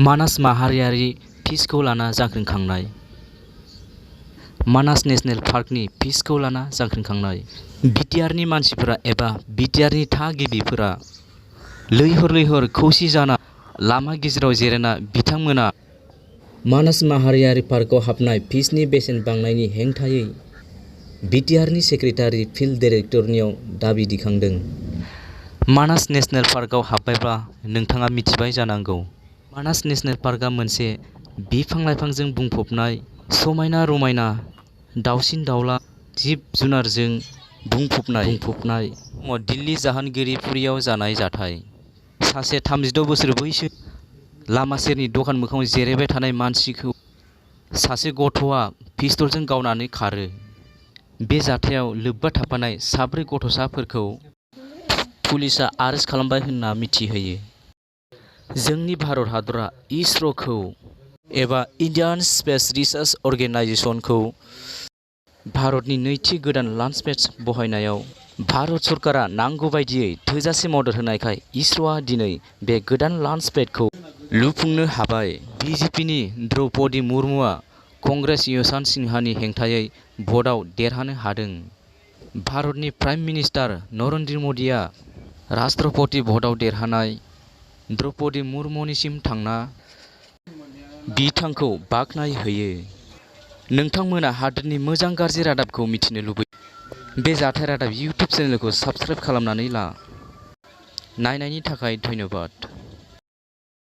मानास माहारियारि फिसखौ लाना जांख्रिखांनाय। मानास नेशनेल पार्कनि फिसखौ लाना जांख्रिखांनाय। बिटिआरनि मानसिफोरा एबा बिटिआरनि थागिबिफोरा लैहोर लैहोर खौसे जाना लामा गेजेराव जिरायना बिथांमोना मानास माहारियारि पार्कआव हाबनाय फिसनि बेसेन बांनायनि हेंथायै बिटिआरनि सेक्रेटारि फिल्ड डाइरेक्टरनियाव दाबि दिखांदों। मानास नेशनेल पार्कआव हाबबायब्ला नोंथाङा मिथिबाय जानांगौ। मानास नेशनेल पार्कआ मोनसे बिफां-लाइफांजों बुंफबनाय समायना रमायना दाउसिन दाउला जिब जुनारजों बुंफबनाय दिल्ली जाहांगीरपुरीयाव जानाय जाथाय। सासे 36 बोसोर बैसो लामा सेरनि दखान मोखाङाव जिरायबाय थानाय मानसिखौ सासे गथ'आ पिस्तलजों गावनानै खारो। बे जाथायाव लोब्बा थाफानाय 4 गथ'साफोरखौ पुलिसआ आरेस्ट खालामबाय होनना मिथिहोयो। जोंनि भारत हादरा इसर'खौ एबा इन्डियान स्पेस रिसार्च अर्गेनाइजेसनखौ भारतनि नैथि गोदान लन्च पेड बहायनायाव भारत सरकारा नांगौ बायदियै थोजासे मदद होनायखाय इसर'आ दिनै बे गोदान लन्च पेडखौ लुफुंनो हाबाय। बिजेपिनि द्रौपदी मुर्मुआ कंग्रेस यशवंत सिन्हानि हेंथायै भटआव देरहानो हादों। भारतनि प्राइम मिनिस्टार नरेन्द्र मदिआ राष्ट्रपति भटआव देरहानाय द्रौपदी मुर्मुनिसिम थांना बिथांखौ बाख्नायहैयो। नोंथांमोना हादोरनि मोजां गाज्रि रादाबखौ मिथिनो लुबैयो? बे जाथाय रादाब इउटिउब चेनेलखौ साबस्क्राइब खालामनानै ला। नायनायनि थाखाय धन्यबाद।